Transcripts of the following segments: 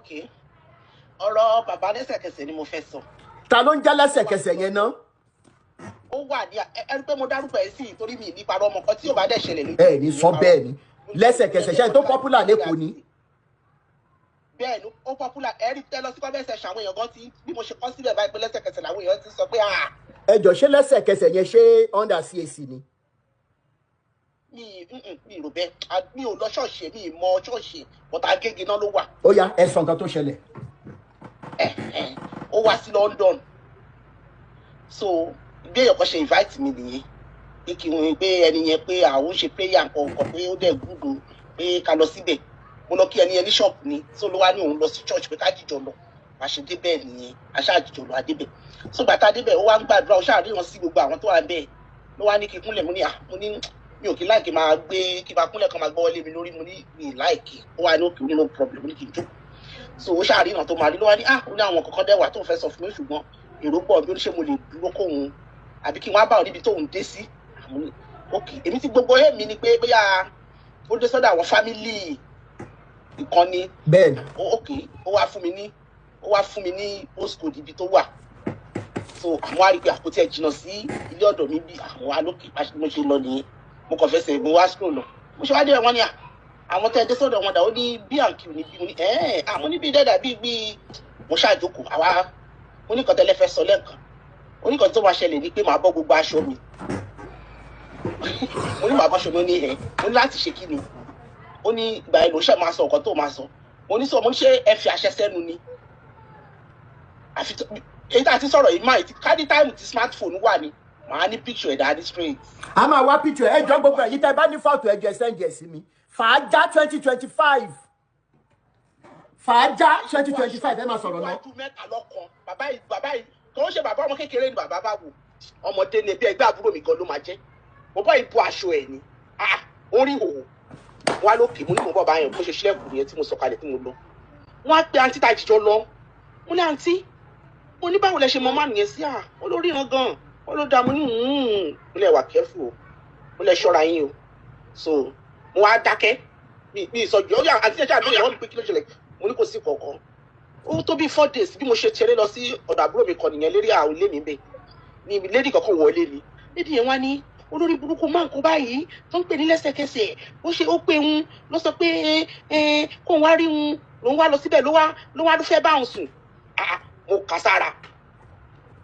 Ok, ọ̀rọ̀ bàbá lẹ́sẹ̀kẹsẹ̀ ni mo fẹ́ sọ. Ta ló ń jẹ́ lẹ́sẹ̀kẹsẹ̀ yẹn náà? Ó wà ní ẹ rí pé mo dárúkọ ẹ sí i torí mi ní parọ́ ọmọ kan tí ò bá dẹ̀ ṣẹlẹ̀ lójú. Ẹ ní sọ bẹ́ẹ̀ ni lẹ́sẹ̀kẹsẹ̀ ṣe tó popular lẹ́kọ̀ọ́ ni. Bẹ́ẹ̀ ni, ó popular. Ẹ rí tẹ́ lọ sí comment section, àwọn èèyàn gan ti bí mo ṣe kọ́ síbẹ̀ báyìí pé lẹ́sẹ̀kẹsẹ̀ làwọn èèyàn ti sọ pé ah. Ẹ jọ, ṣé lẹ́sẹ̀kẹsẹ̀ yẹn, ṣé under CAC ni? Mi rò bẹ́ẹ̀. Mi ò lọ ṣọ́ọ̀ṣì, mi ì mọ ṣọ́ọ̀ṣì, but Agége náà ló wà. Ó yá, ẹ sọ nǹkan tó ṣẹlẹ̀. Ẹ ó wá sí London, so bí èèyàn kan ṣe invite mi nìyẹn pé kí n pé ẹni yẹn pé àwọn ń ṣe prayer nǹkan nǹkan, pé ó dẹ̀ good, pé ká lọ síbẹ̀. Mo lọ kí ẹni yẹn ní shop ni. So ló wá ní òun lọ sí church, pé ká jìjọ lọ. Bá ṣe débẹ̀ nìyẹn, a ṣáà jìjọ lọ adébẹ̀. So gbàtà débẹ̀, ó wá ń gbàdúrà, ó ṣáà ríran sí gbogbo àwọn tó wà bẹ́ẹ̀. Ló wá ní kí n kúnlẹ̀. Mo ní à, mo ní mi ò kí like máa gbé kí n máa kúnlẹ̀ kan máa gbọ́wọ́ lé mi lórí. Mo ní mi like. Ó wá ní okay, ó ní no problem. Mo ní kí n jókòó. So ó ṣáà ríran tó máa rí. Ló wá ní ah, ó ní àwọn kankan dẹ́wà tó ń fẹ́ sọ fún mi, ṣùgbọ́n èrò pọ̀ bí ó ní ṣe mo lè dúró kóhun àbí kí wọ́n á bá òun níbi tóun dé sí. Àmọ́ ní ok, èmi ti gbogbo èmi ni pé bóyá ó dé sọ́dọ̀ àwọn family ìkànnì. Bẹ́ẹ̀ni. Ok, ó wá fún mi ní postcode ibi tó wà. So àwọn á rí i pé àpótí ẹ̀ jìnnà sí ilé ọ̀dọ̀ mi bí àwọn alókè. Bá mo ṣe lọ nìyẹn, mo kàn fẹsẹ̀ mo wá scroll lọ. Mo ṣe wá dé, wọn ni à, àwọn tẹ́ ẹ dé sọ́dọ̀ wọn dà? Ó ní B&Q ní bí. Mo ní ẹ́ẹ̀, àwọn níbi dẹ́dà bíi bíi. Mo ṣàjókòó. Àwa mo ní nǹkan tẹ́lẹ̀ fẹ́ sọ lẹ́ẹ̀kan. Ó ní nǹkan tó máa ṣẹlẹ̀ ni pé màá bọ́ gbogbo aṣọ mi. Mo ní màá bọ́ aṣọ mi. Ó ní ẹ̀, mo ní láti ṣe kí ni? Ó ní ìgbà yẹn ló ṣe máa sọ nǹkan tó máa sọ. Mo ní sọ, mo ní ṣé ẹ fi àṣẹ sẹ́nu ni? Àfi èyí tá a ti sọ̀rọ̀ yìí máa ti ká ní time tí smartphone wà ní, màá ní picture ẹ̀dá ní straight. A máa wá picture. Ẹ jọ, gbogbo ẹ̀yin tẹ́ bá ní fọ́tò, ẹ jọ̀ọ́, ẹ send ẹ̀ sí mi. Fàájà 2025, fàájà 2025. Ẹ máa sọ̀rọ̀ lọ. Iwájú mẹ́ta lọ́kàn bàbá yìí, bàbá yìí kò ń ṣe bàbá ọmọ kékeré ni. Bàbá bá wò, ọmọdé ni, bí ẹgbẹ́ àbúrò mi gan ló máa jẹ́. Mo bọ́ ìbò aṣọ ẹ̀ ni, ah, ó rí ìhòòhò wọn á lókè. Mo ní mo bọ̀ báyọ̀. Bó ṣe ṣílẹ̀kùn nìyẹn tí mo sọ̀kalẹ̀ tí mo lọ. Wọ́n á pe àǹtí tá a jìjọ lọ. Mo ní àǹtí, mo ní báwo lẹ ṣe mọ mánu yẹn sí? À, ó ló ríran gan, ó ló dá. Mo ní mo lè wà careful o, mo lè ṣọ́ra yín o. So mo wá dákẹ́, mi ìsọjú. Ó yà àǹtí ẹ̀ṣẹ̀ àbẹ̀rẹ̀ wọ́n mi pé kí ló ṣẹlẹ̀. Mo ní kò sí kankan. Ó tó bí 4 days, bí mo ṣe ṣeré lọ sí ọ̀dọ̀ àbúrò mi kan nìyẹn lérí àwọn ilé mi bẹ́ẹ̀ ni lady kankan wọlé ni. Lady yẹn wá ní olórí burúkú máa ń kó báyìí tó ń pè ní lẹ́sẹ̀kẹsẹ̀. Ó ṣe ó pé ń ló sọ pé ẹ kó ń wá rí ń ló ń wá lọ síbẹ̀, ló wá ló fẹ́ bá òun sùn. Ah, mo kà sára.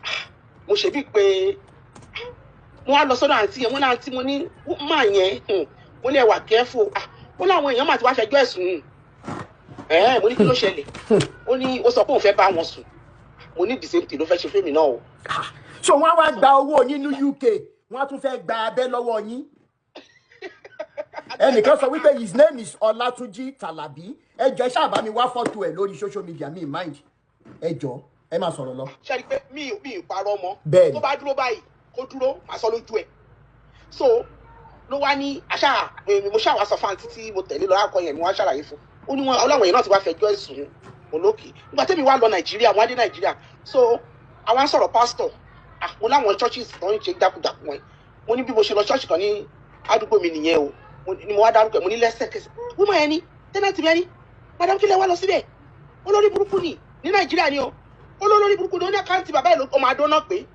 Ah, mo ṣe bíi pé mo wá lọ sọ́dọ̀ àǹtí yẹn. Mo ní àǹtí, mo ní máa yẹn, mo ní ẹ wà careful. Ah, ó láwọn èèyàn máa ti wá fẹjọ́ ẹ̀sùn ẹ̀. Mo ní kí ló ṣẹlẹ̀? Ó ní ó sọ pé òun fẹ́ bá wọn sùn. Mo ní the same thing ló fẹ́ ṣe fẹ́mi náà o. So wọ́n á wá gba owó yín ní UK, wọ́n á tún fẹ́ gba abẹ́ lọ́wọ́ yín. Ẹnìkan sọ wípé his name is Ọlátúnjí Tàlàbí. Ẹ jọ̀ọ́, ẹ ṣáà bá mi wá fọ́tò ẹ̀ lórí social media, mi mind. Ẹ jọ̀ọ́, ẹ máa sọ̀rọ̀ lọ. Ṣe rí i pé mi ì parọ́ mọ́? Bẹ́ẹ̀ni. Tó bá dúró báyìí, kó dúró, màá sọ lójú ẹ̀. So ló wá ní àṣà èmi. Mo ṣàwá sọ fáǹtì tí mo tẹ̀lé lọ lákọ yẹn, mo wá ṣàlàyé fún ó ní wọn ọlọ́wọ̀n yẹn náà ti wá fẹjọ́ ẹ̀sùn olókè. Nígbà tẹ́mi wá lọ Nàìjíríà, wọ́n á dé Nàìjíríà. So àwa ń sọ̀rọ̀ pásítọ̀. Ah, mo láwọn churches tó ń ṣe jákujàku wọn. Mo ní bí mo ṣe lọ church kan ní àdúgbò mi nìyẹn o. Ni mo wá dárúkọ ẹ̀. Mo ní lẹ́sẹ̀kẹsẹ̀, woman yẹn ni tenant mi yẹn ni, madam, kí lẹ wá lọ síbẹ̀? Olórí burúkú ni ní Nàìjíríà ni o. Olórí burúkú ni. Ó ní account bàbá ẹ̀ ló ọmọ àdó náà pé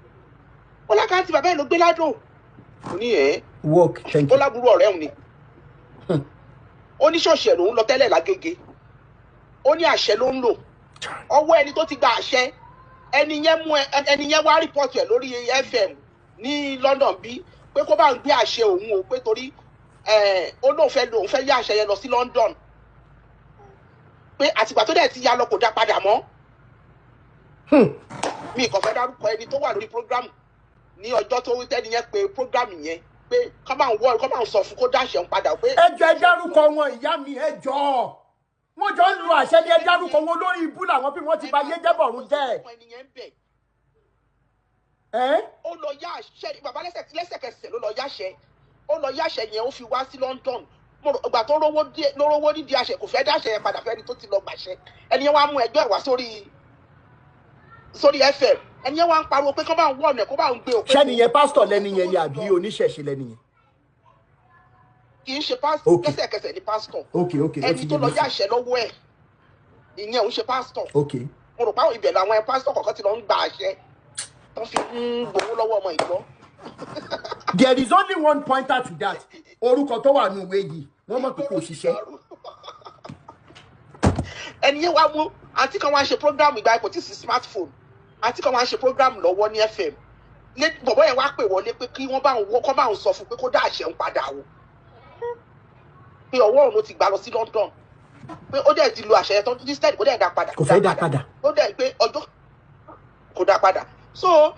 ó ní account bàbá ẹ̀ ló gbé ládùn. Mo ní ẹ̀ Work, thank ó you. láburú ọ̀rẹ́ òun ni. Ó ní ṣọ́ọ̀ṣì ẹ̀ lòún lọ tẹ́lẹ̀ lágége. Ó ní àṣẹ ló ń lò. Ọwọ́ ẹni tó ti gba àṣẹ, ẹni yẹn mú ẹni yẹn wá report ẹ̀ lórí FM ní London bí pé kó bá ń gbé àṣẹ òun o, pé torí ẹ ó lóun fẹ́ lòun fẹ́ yá àṣẹ yẹn lọ sí London, pé àtìgbà tó dẹ̀ ti ya lọ, kò dá padà mọ́. Mi kàn fẹ́ dárúkọ ẹni tó wà lórí program ní ọjọ́ tó tẹ́ni yẹn pé program yẹn pé kọ́ máa ń wọ́, kọ́ máa ń sọ fún kó dáṣẹ ń padà pé. Ẹ jọ̀ọ́, ẹ dárúkọ wọn. Ìyá mi, ẹ jọ̀ọ́, wọ́n jọ ń lu àṣẹ ní. Ẹ dárúkọ wọn. Lórí ibú làwọn bí wọ́n ti ba yé jẹ́bọ̀rún jẹ́. Ẹni yẹn ń bẹ̀. Ẹ Ó lọ yá àṣẹ bàbá lẹ́sẹ̀kẹsẹ̀ ló lọ yáṣẹ. Ó lọ yáṣẹ yẹn, ó fi wá sí London. Mo rò ìgbà tó rówó díẹ̀ ló rówó nídìí àṣẹ, kò fẹ́ dáṣẹ yẹn padà fẹ́ni tó ti lọ gbàṣẹ. Ẹni yẹn wá mú ẹjọ́ ẹ̀ wá sórí FM. Ẹni yẹn wá ń pariwo pé kó bá ń wọ̀ ọ̀nà, kó bá ń gbé òpé. Ṣẹ́ni yẹn, pásítọ̀ lẹ́ni yẹn ni àbí oníṣẹ̀ṣe lẹ́ni yẹn? Kì í ṣe pásítọ̀. Okay. Lẹ́sẹ̀kẹsẹ̀ ni pásítọ̀. Ok, ó Ẹni ti tó yé lọ mi sí. yáṣẹ lọ́wọ́ ẹ̀. Ìyẹn òun ṣe pásítọ̀. Mo rò páwọn ibẹ̀ làwọn pásítọ̀ kọ̀ọ̀kan ti lọ ń gba àṣẹ tó fi ń gbowó lọ́wọ́ ọmọ ìjọ. There is only one pointer to that. Orúkọ tó wà ní ìwé yìí, wọ́n mọ̀ pé kò ṣiṣẹ́. Ẹni yẹn wá mú àǹtí kan wá ń ṣe program. Ìgbà kò tí ì sí smartphone. Àǹtí kan wá ń ṣe program lọ́wọ́ ní FM. Bọ̀bọ́ yẹn wá pè wọlé pé kí wọ́n bá òun wọ́ kọ́ bá òun sọ fún pé kó dá àṣẹ ń padà o, pé ọwọ́ òun ló ti gbà lọ sí London, pé ó dẹ̀ ti lo àṣẹ yẹn tán, instead kó dẹ̀ dá padà. Kò fẹ́ dá padà. Ó dẹ̀ pé ọjọ́ kò dá padà. So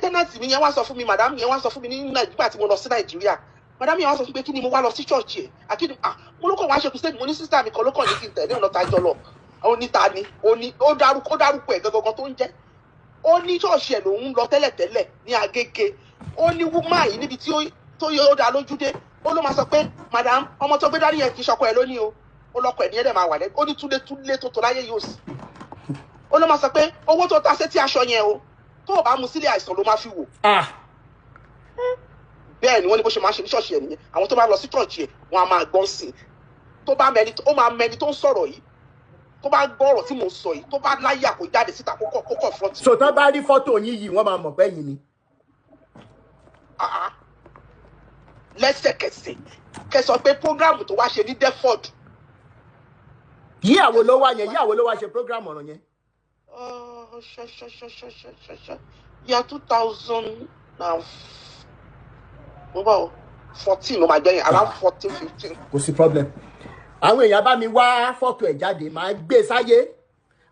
tenant mi yẹn wá sọ fún mi, madam yẹn wá sọ fún mi ní Nàìjíríà tí mo lọ sí Nàìjíríà, madam yẹn wá sọ fún mi pé kí ni mo wá lọ sí church ẹ̀ àkíni. Ah, mo ló kàn wá ṣe crusade. Mo ní sister mi kan ló kàn ní kí n tẹ̀lé ọ̀nà tajọ lọ. Ó ní ta ni? Ó ní ó dárúkọ ẹ̀ gangan tó ń jẹ́. Ó ní ṣọ́ọ̀ṣì ẹ̀ lòún lọ tẹ́lẹ̀tẹ́lẹ̀ ní Agége. Ó ní woman yìí, níbi tí ó tó yẹ ó dá lójú dé, ó ló máa sọ pé, "Madam, ọmọ tó gbé dání yẹn kì í ṣọkọ ẹ lónìí o." Ó lọkọ ẹ̀ ní ẹ̀dẹ̀ máa wà lẹ́. Ó ní túlé túlé tó tó láyé yóò sí. Ó ló máa sọ pé owó tó ta sétí aṣọ yẹn o, tó o bá mu sílé, àìsàn ló máa fi wò. Ah. Bẹ́ẹ̀ ni wọ́n ní bó ṣe máa ṣe ní ṣọ́ọ̀ṣì ẹ̀ nìyẹn. Àwọn tó bá lọ sí ṣọ́ọ̀ṣì ẹ̀, wọ́n á máa gbọ́n sí i. Tó bá mẹni, ó máa mẹni tó ń sọ̀rọ̀ yìí. Tó bá gbọ́ ọ̀rọ̀ tí mò ń sọ yìí, tó bá láyà, kó jáde síta, kó confront mi. So tán bá rí fọ́tò yín yìí, wọ́n máa mọ̀ pé yín ni. Ah, ah. Lẹ́sẹ̀kẹsẹ̀ kẹ sọ pé program tó wá ṣe ní Deptford. Yíyàwó ló wá yẹn? Yíyàwó ló wá ṣe program ọ̀rọ̀ yẹn? Ṣe ṣe ṣe ṣe ṣe ṣe ṣe year two thousand and mo bá 14 ló máa jẹ́ yẹn, around 14, 15. Kò sí problem. Àwọn èèyàn bá mi wá fọ́tò ẹ̀ jáde, màá gbé sáyé.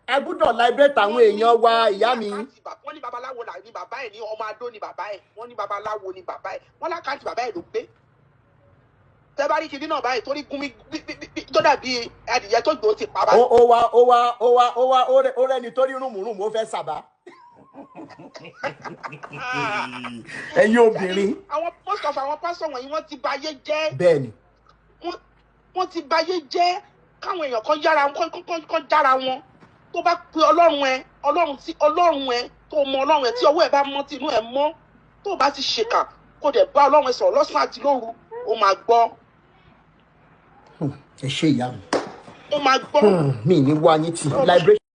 A gbúdọ̀ liberate àwọn èèyàn wa, ìyá mi. Wọ́n ní babaláwo là ní bàbá ẹ̀, ní ọmọ adó ní bàbá ẹ̀. Wọ́n ní babaláwo ní bàbá ẹ̀. Wọ́n l'account bàbá ẹ̀ ló gbé. Tẹ́ bá rí kinní náà báyìí, torí gún mi tó dàbí adìyẹ tó gbòó ti pa ó báyìí. Ó wá ó wá ó wá ó wá ó rẹ́ni tó rí rùmùrùmù, ó fẹ́ sàbá. Ẹ̀yin obìnrin. Àwọn most of àwọn pásọ̀ wọ̀nyí, wọ́n ti bayé jẹ́. Bẹ́ẹ̀ ni. Wọ́n ti bayé jẹ́. Káwọn èèyàn kan yára kan jára wọn. Tó bá pe Ọlọ́run ẹ, Ọlọ́run tí Ọlọ́run ẹ tó mọ Ọlọ́run ẹ, tí ọwọ́ ẹ bá mọ́, tí inú ẹ mọ́, tó bá ti ṣèkà, kó dẹ̀ bá Ọlọ́run ẹ sọ̀rọ̀ lọ́sàn-án àti lóru, ó máa gbọ́. Ẹ ṣe, ìyá mi. Ó máa gbọ́. Mi ní wá yín tì liberation.